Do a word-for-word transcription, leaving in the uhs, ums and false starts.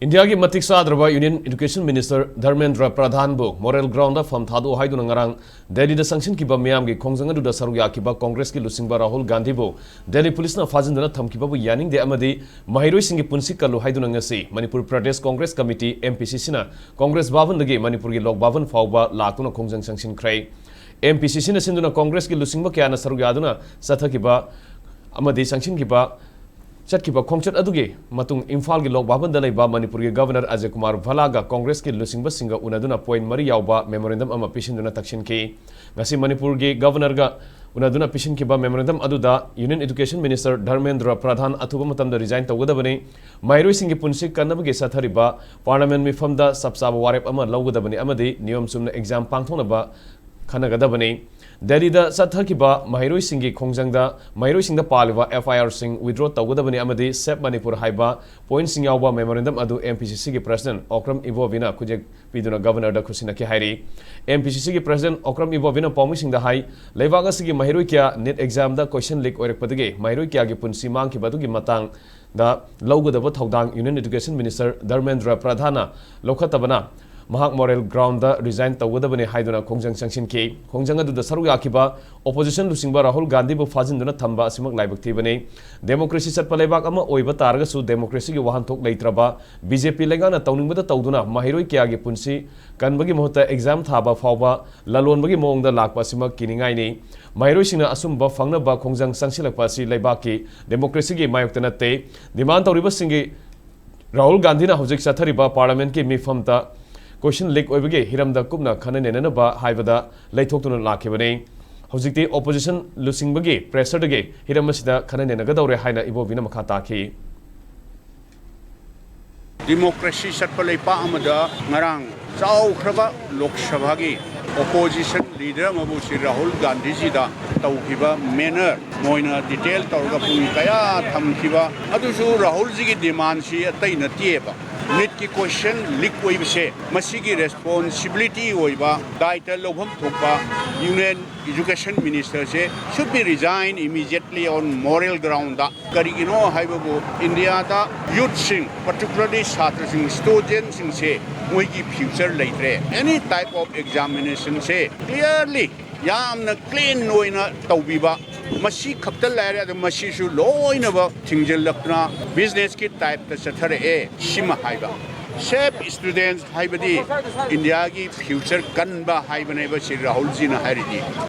ꯏꯟꯗꯤꯌꯥꯒꯤ ꯃꯇꯤꯛ ꯆꯥꯗ꯭ꯔꯕ ꯌꯨꯅꯤꯌꯟ ꯏꯗꯨꯀꯦꯁꯟ ꯃꯤꯅꯤꯁꯇꯔ ꯙꯔꯃꯦꯟꯗ꯭ꯔ ꯄ꯭ꯔꯙꯥꯟꯕꯨ ꯃꯣꯔꯦꯜ ꯒ꯭ꯔꯥꯎꯟꯗ ꯐꯝ ꯊꯥꯗꯣꯛꯎ ꯍꯥꯏꯗꯨꯅ ꯉꯔꯥꯡ ꯗꯦꯜꯂꯤꯗ ꯆꯪꯁꯤꯟꯈꯤꯕ ꯃꯤꯌꯥꯝꯒꯤ ꯈꯣꯡꯖꯪ ꯑꯗꯨꯗ ꯁꯔꯨꯛ ꯌꯥꯈꯤꯕ ꯀꯣꯡꯒ꯭ꯔꯦꯁꯀꯤ ꯂꯨꯆꯤꯡꯕ ꯔꯥꯍꯨꯜ ꯒꯥꯟꯙꯤꯕꯨ ꯗꯦꯜꯂꯤ ꯄꯨꯂꯤꯁꯅ ꯐꯥꯖꯤꯟꯗꯨꯅ ꯊꯝꯈꯤꯕꯕꯨ ꯌꯥꯅꯤꯡꯗꯦ ꯑꯃꯗꯤ ꯃꯍꯩꯔꯣꯏꯁꯤꯡꯒꯤ ꯄꯨꯟꯁꯤ ꯀꯜꯂꯨ ꯍꯥꯏꯗꯨꯅ ꯉꯁꯤ Manipur Pradesh Congress committee, M P ꯁꯤ ꯁꯤꯅ ꯀꯣꯡꯒ꯭ꯔꯦꯁ ꯚꯕꯟꯗꯒꯤ ꯃꯅꯤꯄꯨꯔꯒꯤ ꯂꯣꯛ ꯚꯕꯟ ꯐꯥꯎꯕ ꯂꯥꯛꯇꯨꯅ ꯈꯣꯡꯖꯪ ꯆꯪꯁꯤꯟꯈ꯭ꯔꯦ꯫ ꯑꯦꯝ ꯄꯤ ꯁꯤ ꯁꯤꯅ ꯁꯤꯟꯗꯨꯅ ꯀꯣꯡꯒ꯭ꯔꯦꯁꯀꯤ ꯂꯨꯆꯤꯡꯕ ꯀꯌꯥꯅ ꯁꯔꯨꯛ ꯌꯥꯗꯨꯅ ꯆꯠꯊꯈꯤꯕ ꯑꯃꯗꯤ ꯆꯪꯁꯤꯟꯈꯤꯕ ꯆꯠꯈꯤꯕ ꯈꯣꯡꯆꯠ ꯑꯗꯨꯒꯤ ꯃꯇꯨꯡ ꯏꯝꯐꯥꯜꯒꯤ ꯂꯣꯛ ꯚꯕꯟꯗ ꯂꯩꯕ ꯃꯅꯤꯄꯨꯔꯒꯤ ꯒꯚꯔꯅꯔ ꯑꯖꯌ ꯀꯨꯃꯥꯔ ꯚꯜꯂꯥꯒ ꯀꯣꯡꯒ꯭ꯔꯦꯁꯀꯤ ꯂꯨꯆꯤꯡꯕꯁꯤꯡꯒ ꯎꯅꯗꯨꯅ ꯄꯣꯏꯟꯠ ꯃꯔꯤ ꯌꯥꯎꯕ ꯃꯦꯃꯣꯔꯦꯟꯗꯝ ꯑꯃ ꯄꯤꯁꯤꯟꯗꯨꯅ ꯇꯛꯁꯤꯟꯈꯤ꯫ ꯉꯁꯤ ꯃꯅꯤꯄꯨꯔꯒꯤ ꯒꯚꯔꯅꯔꯒ ꯎꯅꯗꯨꯅ ꯄꯤꯁꯤꯟꯈꯤꯕ ꯃꯦꯃꯣꯔꯦꯟꯗꯝ ꯑꯗꯨꯗ ꯌꯨꯅꯤꯌꯟ ꯏꯗꯨꯀꯦꯁꯟ ꯃꯤꯅꯤꯁꯇꯔ ꯙꯔꯃꯦꯟꯗ꯭ꯔ ꯄ꯭ꯔꯙꯥꯟ ꯑꯊꯨꯕ ꯃꯇꯝꯗ ꯔꯤꯖꯥꯏꯟ ꯇꯧꯒꯗꯕꯅꯤ, ꯃꯍꯩꯔꯣꯏꯁꯤꯡꯒꯤ ꯄꯨꯟꯁꯤ ꯀꯟꯅꯕꯒꯤ ꯆꯠꯊꯔꯤꯕ ꯄꯥꯔꯂꯤꯌꯥꯃꯦꯟꯠ ꯃꯤꯐꯝꯗ ꯆꯞ ꯆꯥꯕ ꯋꯥꯔꯦꯞ ꯑꯃ ꯂꯧꯒꯗꯕꯅꯤ ꯑꯃꯗꯤ ꯅꯤꯌꯣꯝ ꯆꯨꯝꯅ ꯑꯦꯛꯖꯥꯝ ꯄꯥꯡꯊꯣꯛꯅꯕ ꯈꯟꯅꯒꯗꯕꯅꯤ꯫ ꯗꯦꯜꯂꯤꯗ ꯆꯠꯊꯈꯤꯕ ꯃꯍꯩꯔꯣꯏꯁꯤꯡꯒꯤ ꯈꯣꯡꯖꯪꯗ ꯃꯍꯩꯔꯣꯏꯁꯤꯡꯗ ꯄꯥꯜꯂꯤꯕ ꯑꯦꯐ ꯑꯥꯏ ꯑꯥꯔꯁꯤꯡ ꯋꯤꯗ꯭ꯔꯣ ꯇꯧꯒꯗꯕꯅꯤ ꯑꯃꯗꯤ ꯁꯦꯚ ꯃꯅꯤꯄꯨꯔ ꯍꯥꯏꯕ ꯄꯣꯏꯟꯠꯁꯤꯡ ꯌꯥꯎꯕ ꯃꯦꯃꯣꯔꯦꯟꯗꯝ ꯑꯗꯨ ꯑꯦꯝ ꯄꯤ ꯁꯤ ꯁꯤꯒꯤ ꯄ꯭ꯔꯁꯤꯗꯦꯟꯠ ꯑꯣꯀ꯭ꯔꯝ ꯏꯕꯣꯕꯤꯅ ꯈꯨꯠꯌꯦꯛ ꯄꯤꯗꯨꯅ ꯒꯚꯔꯅꯔꯗ ꯈꯨꯠꯁꯤꯟꯅꯈꯤ ꯍꯥꯏꯔꯤ꯫ ꯑꯦꯝ ꯄꯤ ꯁꯤ ꯁꯤꯒꯤ ꯄ꯭ꯔꯁꯤꯗꯦꯟꯠ ꯑꯣꯀ꯭ꯔꯝ ꯏꯕꯣꯕꯤꯅ ꯄꯥꯎꯃꯤꯁꯤꯡꯗ ꯍꯥꯏ, ꯂꯩꯕꯥꯛ ꯑꯁꯤꯒꯤ ꯃꯍꯩꯔꯣꯏ ꯀꯌꯥ ꯅꯤꯠ ꯑꯦꯛꯖꯥꯝꯗ ꯀꯣꯏꯁꯟ ꯂꯤꯛ ꯑꯣꯏꯔꯛꯄꯗꯒꯤ ꯃꯍꯩꯔꯣꯏ ꯀꯌꯥꯒꯤ ꯄꯨꯟꯁꯤ ꯃꯥꯡꯈꯤꯕ ꯑꯗꯨꯒꯤ ꯃꯇꯥꯡꯗ ꯂꯧꯒꯗꯕ ꯊꯧꯗꯥꯡ ꯌꯨꯅꯤꯌꯟ ꯏꯗꯨꯀꯦꯁꯟ ꯃꯤꯅꯤꯁꯇꯔ ꯙꯔꯃꯦꯟꯗ꯭ꯔ ꯄ꯭ꯔꯙꯥꯟꯅ ꯂꯧꯈꯠꯇꯕꯅ ꯃꯍꯥꯛ ꯃꯣꯔꯦꯜ ꯒ꯭ꯔꯥꯎꯟꯗ ꯔꯤꯖꯥꯏꯟ ꯇꯧꯒꯗꯕꯅꯤ ꯍꯥꯏꯗꯨꯅ ꯈꯣꯡꯖꯪ ꯆꯪꯁꯤꯟꯈꯤ꯫ ꯈꯣꯡꯖꯪ ꯑꯗꯨꯗ ꯁꯔꯨꯛ ꯌꯥꯈꯤꯕ ꯑꯣꯄꯣꯖꯤꯁꯟ ꯂꯨꯆꯤꯡꯕ ꯔꯥꯍꯨꯜ ꯒꯥꯟꯙꯤꯕꯨ ꯐꯥꯖꯤꯟꯗꯨꯅ ꯊꯝꯕ ꯑꯁꯤꯃꯛ ꯂꯥꯏꯕꯛ ꯊꯤꯕꯅꯤ꯫ ꯗꯦꯃꯣꯀ꯭ꯔꯦꯁꯤ ꯆꯠꯄ ꯂꯩꯕꯥꯛ ꯑꯃ ꯑꯣꯏꯕ ꯇꯥꯔꯒꯁꯨ ꯗꯦꯃꯣꯀ꯭ꯔꯦꯁꯤꯒꯤ ꯋꯥꯍꯟꯊꯣꯛ ꯂꯩꯇ꯭ꯔꯕ ꯕꯤ ꯖꯦ ꯄꯤ ꯂꯩꯉꯥꯛꯅ ꯇꯧꯅꯤꯡꯕꯗ ꯇꯧꯗꯨꯅ ꯃꯍꯩꯔꯣꯏ ꯀꯌꯥꯒꯤ ꯄꯨꯟꯁꯤ ꯀꯟꯕꯒꯤ ꯃꯍꯨꯠꯇ ꯑꯦꯛꯖꯥꯝ ꯊꯥꯕ ꯐꯥꯎꯕ ꯂꯂꯣꯟꯕꯒꯤ ꯃꯑꯣꯡꯗ ꯂꯥꯛꯄ ꯑꯁꯤꯃꯛ ꯀꯤꯅꯤꯡꯉꯥꯏꯅꯤ꯫ ꯃꯍꯩꯔꯣꯏꯁꯤꯡꯅ ꯑꯆꯨꯝꯕ ꯐꯪꯅꯕ ꯈꯣꯡꯖꯪ ꯆꯪꯁꯤꯜꯂꯛꯄ ꯑꯁꯤ ꯂꯩꯕꯥꯛꯀꯤ ꯗꯦꯃꯣꯀ꯭ꯔꯦꯁꯤꯒꯤ ꯃꯥꯌꯣꯛꯇ ꯅꯠꯇꯦ꯫ ꯗꯤꯃꯥꯟ ꯇꯧꯔꯤꯕꯁꯤꯡꯒꯤ ꯔꯥꯍꯨꯜ ꯒꯥꯟꯙꯤꯅ ꯍꯧꯖꯤꯛ ꯆꯠꯊꯔꯤꯕ ꯄꯥꯔꯂꯤꯌꯥꯃꯦꯟꯠꯀꯤ ꯃꯤꯐꯝꯗ ꯀꯣꯏꯁꯟ ꯂꯤꯛ ꯑꯣꯏꯕꯒꯤ ꯍꯤꯔꯝꯗ ꯀꯨꯞꯅ ꯈꯟꯅ ꯅꯩꯅꯅꯕ ꯍꯥꯏꯕꯗ ꯂꯩꯊꯣꯛꯇꯨꯅ ꯂꯥꯛꯈꯤꯕꯅꯤ꯫ ꯍꯧꯖꯤꯛꯇꯤ ꯑꯣꯄꯣꯖꯤꯁꯟ ꯂꯨꯆꯤꯡꯕꯒꯤ ꯄ꯭ꯔꯦꯁꯔꯗꯒꯤ ꯍꯤꯔꯝ ꯑꯁꯤꯗ ꯈꯟꯅ ꯅꯩꯅꯒꯗꯧꯔꯦ ꯍꯥꯏꯅ ꯏꯕꯣꯕꯤꯅ ꯃꯈꯥ ꯇꯥꯈꯤ꯫ ꯗꯤꯃꯣꯀ꯭ꯔꯦꯁꯤ ꯆꯠꯄ ꯂꯩꯄꯥꯛ ꯑꯃꯗ ꯉꯔꯥꯡ ꯆꯥꯎꯈ꯭ꯔꯕ ꯂꯣꯛ ꯁꯚꯥꯒꯤ ꯑꯣꯄꯣꯖꯤꯁꯟ ꯂꯤꯗꯔ ꯑꯃꯕꯨ ꯁ꯭ꯔꯤ ꯔꯥꯍꯨꯜ ꯒꯥꯟꯙꯤꯖꯤꯗ ꯇꯧꯈꯤꯕ ꯃꯦꯅꯔ, ꯃꯣꯏꯅ ꯗꯤꯇꯦꯜ ꯇꯧꯔꯒ ꯄꯨꯡ ꯀꯌꯥ ꯊꯝꯈꯤꯕ, ꯑꯗꯨꯁꯨ ꯔꯥꯍꯨꯜꯖꯤꯒꯤ ꯗꯤꯃꯥꯟꯁꯤ ꯑꯇꯩ ꯅꯠꯇꯦꯕ꯫ ꯅꯤꯠꯀꯤ ꯀꯣꯏꯁꯟ ꯂꯤꯛ ꯑꯣꯏꯕꯁꯦ, ꯃꯁꯤꯒꯤ ꯔꯦꯁꯄꯣꯟꯁꯤꯕꯤꯂꯤꯇꯤ ꯑꯣꯏꯕ, ꯗꯥꯏꯇ ꯂꯧꯐꯝ ꯊꯣꯛꯄ ꯌꯨꯅꯤꯌꯟ ꯏꯖꯨꯀꯦꯁꯟ ꯃꯤꯅꯤꯁꯇꯔꯁꯦ should be resign immediately on moral groundꯗ꯫ ꯀꯔꯤꯒꯤꯅꯣ ꯍꯥꯏꯕꯕꯨ, ꯏꯟꯗꯤꯌꯥꯗ ꯌꯨꯠꯁꯤꯡ, particularly ꯁꯥꯇ꯭ꯔꯁꯤꯡ, ꯁ꯭ꯇꯨꯗꯦꯟꯁꯤꯡꯁꯦ, ꯃꯣꯏꯒꯤ ꯐ꯭ꯌꯨꯆꯔ ꯂꯩꯇ꯭ꯔꯦ꯫ Any type of examinationꯁꯦ clearly, ꯌꯥꯝꯅ ꯀ꯭ꯂꯤꯟ ꯑꯣꯏꯅ ꯇꯧꯕꯤꯕ, ꯃꯁꯤ ꯈꯛꯇ ꯂꯩꯔꯦ꯫ ꯑꯗꯨ ꯃꯁꯤꯁꯨ ꯂꯣꯏꯅꯃꯛ ꯊꯤꯡꯖꯤꯜꯂꯛꯇꯨꯅ ꯕꯤꯖꯤꯅꯦꯁꯀꯤ ꯇꯥꯏꯞꯇ ꯆꯠꯊꯔꯛꯑꯦ꯫ ꯁꯤꯃ ꯍꯥꯏꯕ, ꯁꯦꯞ ꯁ꯭ꯇꯨꯗꯦꯟꯁ ꯍꯥꯏꯕꯗꯤ ꯏꯟꯗꯤꯌꯥꯒꯤ ꯐ꯭ꯌꯨꯆꯔ ꯀꯟꯕ ꯍꯥꯏꯕꯅꯦꯕ ꯁꯤ ꯔꯥꯍꯨꯜꯖꯤꯅ ꯍꯥꯏꯔꯤꯗꯤ꯫